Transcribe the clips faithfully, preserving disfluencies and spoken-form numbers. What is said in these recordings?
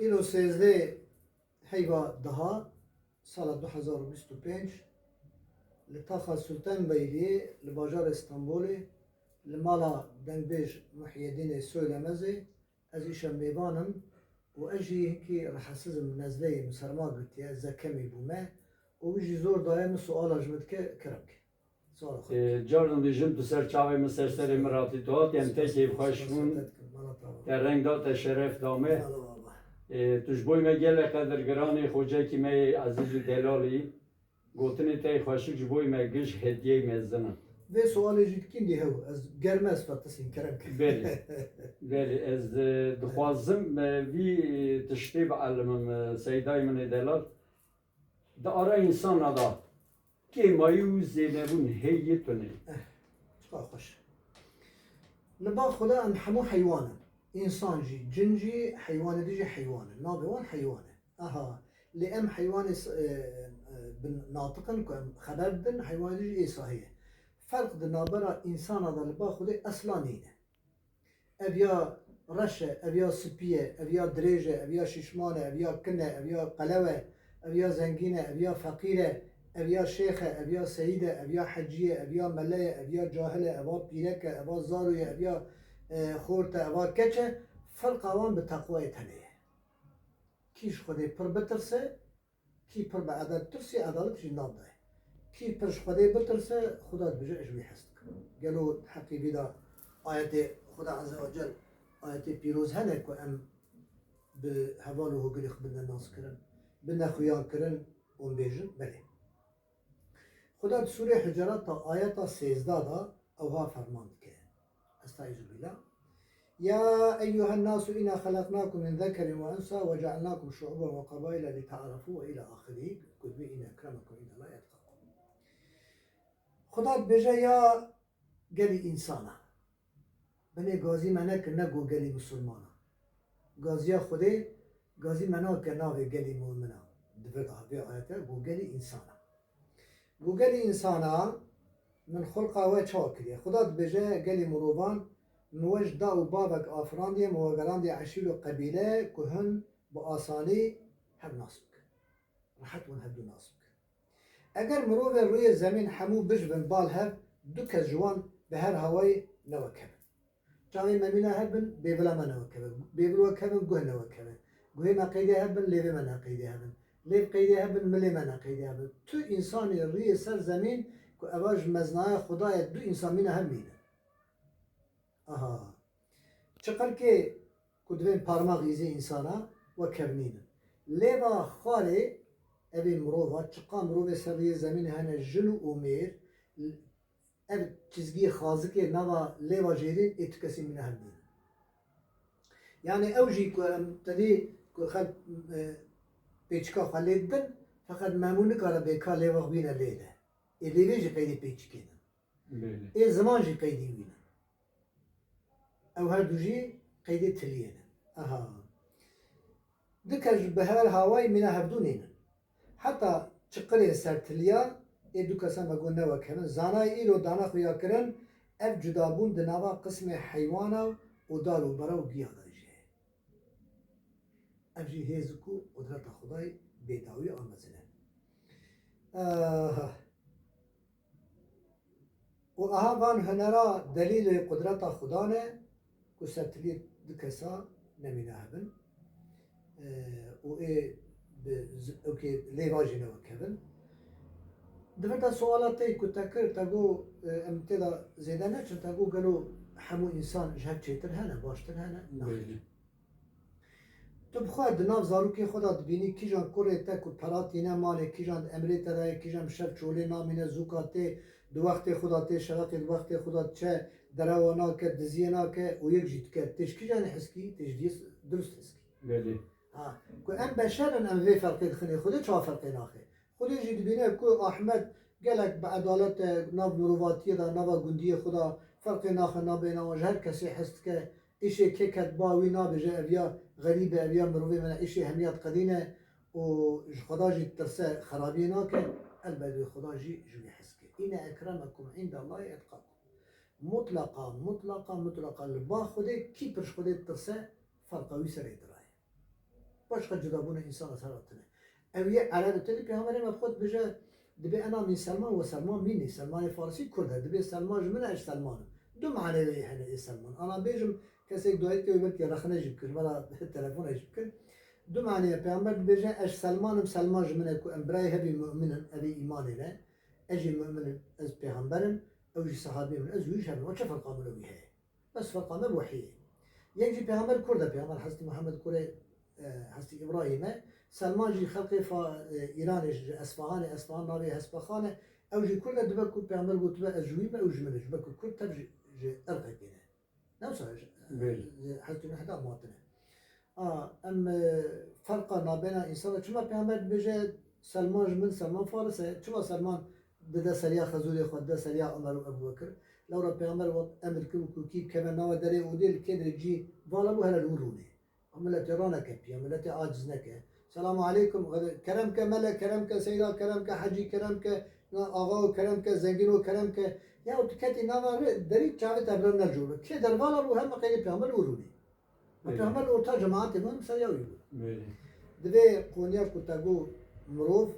Îro sêzdeh heyva deha sala du hezar û bîst û pênc li taxa Sultanbeyliyê li bajarê Stenbolê li mala dengbêj Muhiyedînê Soylemezê ez îşa mêvan im û ez jî hinkî rehetsiz im, nezleyê min ser ma girtiye, ez zekemî bûme û wî jî zor daye min suala ji min dike, kerem ke. Sağ ol. Ê, carna bêjim, tu ser çavê min, ser serê min ratî tu hatî, em te kêfxweş bûn. Te reng da, te şeref da me. Ê, tu ji bo me gelek qedirgiranî, xocekî me yê ezîz û delalî. Gotinê te yê xweşik ji bo me giş hediyeyê mezin in. Vê sualê jî dikîm dî hew, ez germe ez fetisîm, kerem ke. Belê. Belê, ez, e, dixwazim, e, vî, e, tiştê bielimim, e, seydayê min ê delal. Di ara însana de kêmayî û zêdebûn heye yê tune. Eh, çiqa xweş. Li ba Xuda em hemû heywan in. Însan jî, cin jî, heywanê din jî heywan in. Navê wan heywan e. Aha, lê em heywanê s-, e, e, bin natiq in ku em xeber didin, heywanê din jî ê sahî ye. Ferq di navbera însana de li ba Xwedê esla nîne. Ev ya reş e, ev ya spî ye, ev ya dirêj e, ev ya şîşman e, ev ya kin e, ev ya qelew e, ev ya zengîn e, ev ya feqîr e, ev ya şêx e, ev ya seyîd e, ev ya hecî ye, ev ya mele ye, ev ya cahil e, ev a pîrek e, ev a zaro ye, ev ya, e, xort e, ev a keç e. Ferqa wan bi teqwayê tenê ye. Kî ji Xwedê pir bitirse, Kî pir bi edalet tirsê, edalet jî nav daye. Kî pir ji Xwedê bitirse, Xuda dibêje, ez ji wî hez dikim. Gelo heqî vî de ayetê Xuda Azze ve Cel, ayetê pîroz hene ku em bi heval û hogirê xwe bine naskirin, bine xuyankirin û em bêjin, belê. Xuda di Sûrê Hucurat de ayeta sêzdeh de ewha ferman dike. Estaizu billah. Ya eyyuhen nasu inna xelaqnakum min zekerin ve unsa ve cealnakum şuuben ve qabaile li te'arafu ve ila ahirî. Ku dibê inne ekremekum indallahi etqakum. Xuda dibêje ya gelî însana. Binê gazî me neke ne go gelî misilmana. Gaziya Xwedê gazî me nake navê gelî mumina. Di vir de vê ayete go gelî însana. Go gelî însana min xulqa we çawa kiriye? Xuda dibêje gelî mirovan, min we ji da û bavek afirandiye, min we gerandiye eşîr û qebîle ku hûn bi asanî hev nas bikin. Rehet hûn hevdû nas bikin. Eger mirovên rûyê zemîn hemû bijibin bal hev, du kes ji wan bi her hawayî newekevin. Çavê me mîna hev bin, bêvila me newekevin. Bêvil wekevin, guh newekevin. Guhê me qeydê hev bin, lêvê me ne qeydê hev in. Lêv qeydê hev bin, milê me ne qeydê hev in. Tu însanê rûyê ser zemîn ku eva ji mezinaya Xuda ye, du însan mîna hev nînin. Aha. Çiqirkê ku divên parmaq îzê însana wekevnînin. Lêva xwarê, evê mirova, çiqa mirovê ser rûyê zemînê hene, jin û mêr, ev çizgiyê xazikê nava lêva jêrîn ê tu kesî mîna hev nînin. Yani ew jî ku em tedî ku xelk, e, pêçika xwe lê didin, feqet memû nikare bê ka lêva xwe bîne lê de. Ê lêvê jî qeydê pêçikê ne. Belê. Ê ziman jî qeydî wî ne. Ew her du jî qeydê tiliyê ne. Aha. Du kes ji bi her hawayî mîna hevdû nînin. Heta çiqirê ser tiliya ê du kesa me got newekevin. Zanayê îro dana xuya kirin, ev cudabûn di nava qismê heywana û dar û bera û giya de jî heye. Ev jî hêz û qudreta Xwedayê bêdawî a mezin e. Aha. Û aha van hunera delîlê qudreta Xuda ne ku ser tiliyê du kesa nemîne hebin. Ee, û ê bi z-, ewkê lêva jî newekevin. Di vir de suala te ku te kir, te got, e, em tê de zêde neçin, te got gelo hemû însan ji hev çêtir hene, baştir hene? Naxêr. Belê. Tu bi xwe di nav zarokê xwe de dibînî kîjan kurê te ku pera tîne malê, kîjan di emrê te de ye, kîjan bi şev çolê namîne, zûka tê, di wextê xwe de tê, şeveqê di wextê xwe de diçe, derewa nake, diziyê nake û yek jî dike. Tê ji kîjanê heskî? Tê ji dî durust heskî. Belê. Ha, ku em beşer in, em vê ferqê dixinê. Xwedê çawa ferqê naxe? Xwedê jî dibîne ku Ahmed gelek bi edalet e, nav mirovatiyê de, nava gundiyê xwe de ferqê naxe nabêne wan, ji her kesê hez dike. Îşê kê ket ba wî nabêje, ev ya xerîb e, ev ya mirovê me ne, îşê hemiya diqedîne û ji Xweda jî ditirse, xerabiyê nake, elbet wê Xweda jî ji wî hez ke. Îne ekremekum îndallahî etqakum. Mutlaqa, mutlaqa, mutlaqa li ba Xwedê kî pir ji Xwedê ditirse, Ferqa wî serê dirayê. Başqa cudabûna însan ez hera tune. Ew yê Ereb e, tenê Pêxemberê me bi xwe dibêje, dibê ena min Selman we Selman mînî, Selmanê Farisî Kurd e, dibê Selman ji min e, ez Selman im. Du manê wê hene ê Selman. Ana bêjim, kesek duayî dike wê belkî rexne jî bikir, ji me re telefona jî bikir. Du manê ye, Pêxember dibêje, ez Selman im, Selman ji min e ku em birayê hevî mu'min in, evî îmanê ne. Ez jî mu'min im, ez Pêxember im, ew jî sehabiyê min, ez wî ji hev im. O çi ferqa min û wî heye? Bes ferqa me bi wehiyê. Yek jî Pêxember Kurd e, Pêxember Hezretî Muhammed kurê, e, Hezretî Îbrahîm e. Selman jî xelkê Fa-, e, Îranê ji Esfahanê, Esfahan navê Hespaxan e. Ew jî Kurd e, dibe ku Pêxember gotibe, ez ji wî me, ew ji min e, ji ber ku Kurd tev ji, ji irqekê ne. Ne wisa ji, Belê. ji Hezretî Nuh de hatine. A, em, e, ferqa nabêna însan, çima Pêxember dibêje, Selman ji min, Selman Faris e. Çima Selman dide seriya xezûrê xwe, dide seriya Omer û Ebû Bekir? Lewra Pêxember wet emir kir û ku kî keve nava derê û dê li kê derê cî vala bû, here li wir rûnê. Miletê raneke piya, miletê aciz neke. Selamu aleykum, kerem ke mele, kerem ke seyda, kerem ke hecî, kerem ke axa û kerem ke zengîn û kerem ke. Ya tu ketî nava derî çavê te bira ne jûr. Kê dervala bû, hema qeydê Pêxember li wir rûnê. Belê. Pêxember li orta cemaatê min ser ya wî bû. Belê. Divê qoniya ku te got mirov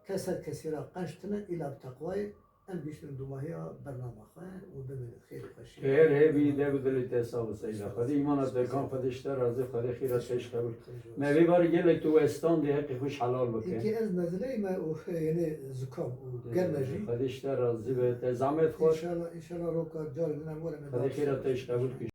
kes ser kesî re qenc tine, îla bi teqwayê em bihiştin dumahiya bernama xwe û bimînin xêr û xweşî. Xêr hêvî de bi dilê te sax û seyda. Xwedî îmana te kan, Xwedî ji te razî, Xwedî xîra te ji qebûl. Me vê barê gelek tu wê standî heqî xwe ji helal bike. Êkê ez nezileyî me û, yanî zikam û germ e jî. Xwedî ji te razî be, te zehmet xwar. Înşallah, înşallah roka carê din em were me. Xwedî xîra te ji qebûl kir.